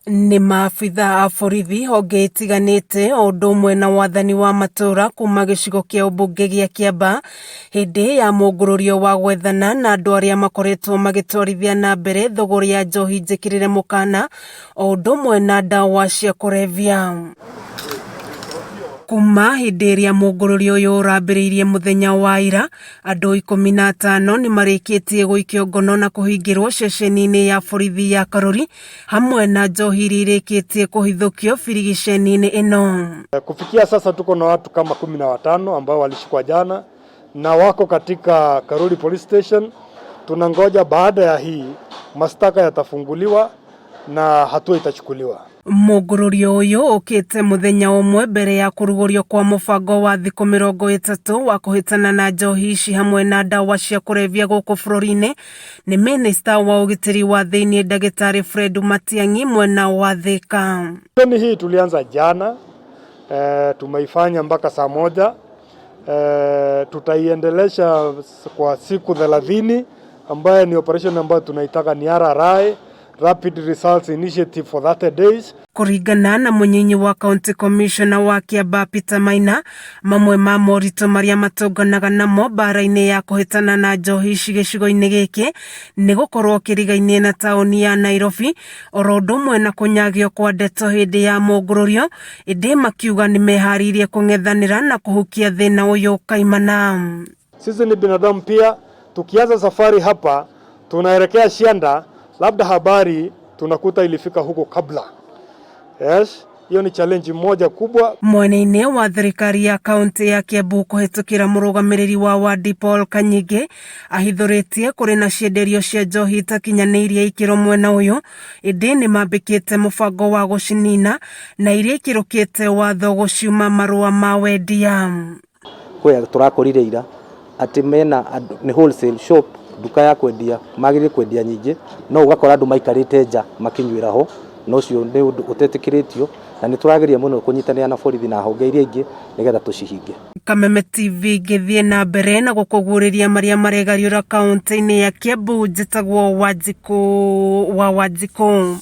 Nĩ maabitha a borithi honge itiganĩte o ũndũ ũmwe na wathani wa matũũra kuma gĩcigo kĩa ũmbunge gĩa Kĩambaa hĩndĩ ya mũngũrũrio wa gwethana na andũ arĩa makoretwo magĩtwarithia na mbere thũgũrĩ ya njohi njĩkĩrĩre mũkana o ũndũ ũmwe na ndawa cia kũrebia. Kuma hĩndĩ ĩrĩa mũngũrũrio ũyũ ũrambĩrĩirie mũthenya wa ira, andũ 15 nĩ marĩkĩtie gũikio ngono na kũhingĩrwo ceceni-inĩ ya borithi ya Karuri hamwe na njohi iria irĩkĩtie kũhithũkio birigiceni-inĩ ĩno. Kufikia sasa tuko na watu kama 15 ambao walishikwa jana na wako katika Karuri Police Station. Tunangoja baada ya hii mashtaka yatafunguliwa na hatua itachukuliwa. Mũngũrũrio ũyũ ũkĩte mũthenya ũmwe mbere ya kũrugũrio kwa mũbango wa thikũ 30 wa kũhĩtana na njohi ici hamwe na ndawa cia kũrebia gũkũ bũrũri-inĩ nĩ minista wa ũgitĩri wa thĩinĩ Ndagĩtarĩ Fred Matiang'i mwena wa Thika. Operesheni hii tulianza jana, tumeifanya mpaka saa 1. Tutaiendelesha kwa siku 30 ambayo ni operation ambayo tunaitaka ni RRI, Rapid Results Initiative for 30 days. Kũringana na mũnyinyi wa County Commissioner wa Kiambaa Peter Maina, mamwe ma moritũ marĩa matũnganaga namo mbara-inĩ ya kũhĩtana na njohi ici gĩcigo-inĩ gĩkĩ nĩ gũkorwo kĩrigainie na taũni ya Nairobi oro ũndũ ũmwe na kũnyagio kwa ndeto hĩndĩ ya mũngũrũrio, ĩndĩ makiuga nĩ meharĩirie kũng'ethanĩra na kũhukia thĩna ũyũ kaimana. Sisi ni binadamu pia, tukianza safari hapa tunaelekea Shianda, labda habari tunakuta ilifika huko kabla. Yes, hiyo ni challenge moja kubwa. Mwena-inĩ wa thirikari ya kaunti ya Kiambu kũhĩtũkĩra mũrũgamĩrĩri wa wadi Paul Kanyingi ahithũrĩtie kũrĩ na cienderio cia njohi itakinyanĩirie ikĩro mwena ũyũ, ĩndĩ nĩ mambĩkĩte mũbango wa gũcinina na iria ikĩrũkĩte watho gũciuma marũa ma wendia. Kwĩ tũrakorire ira atĩ mena andũ nĩ wholesale shop, nduka ya kwendia, magĩrĩire kwendia nyingĩ, no ũgakora andũ maikarĩte nja makĩnyuĩra ho, na ũcio nĩ ũndũ ũtetĩkĩrĩtio, na nĩ tũrageria mũno kũnyitanĩra na borithi na honge iria ingĩ nĩgetha tũcihinge. Kameme TV ngĩthiĩ na mbere na gũkũguũrĩria marĩa maregariũra kaunti-inĩ ya Kiambu, njĩtagwo Wanjikũ wa Wanjikũ.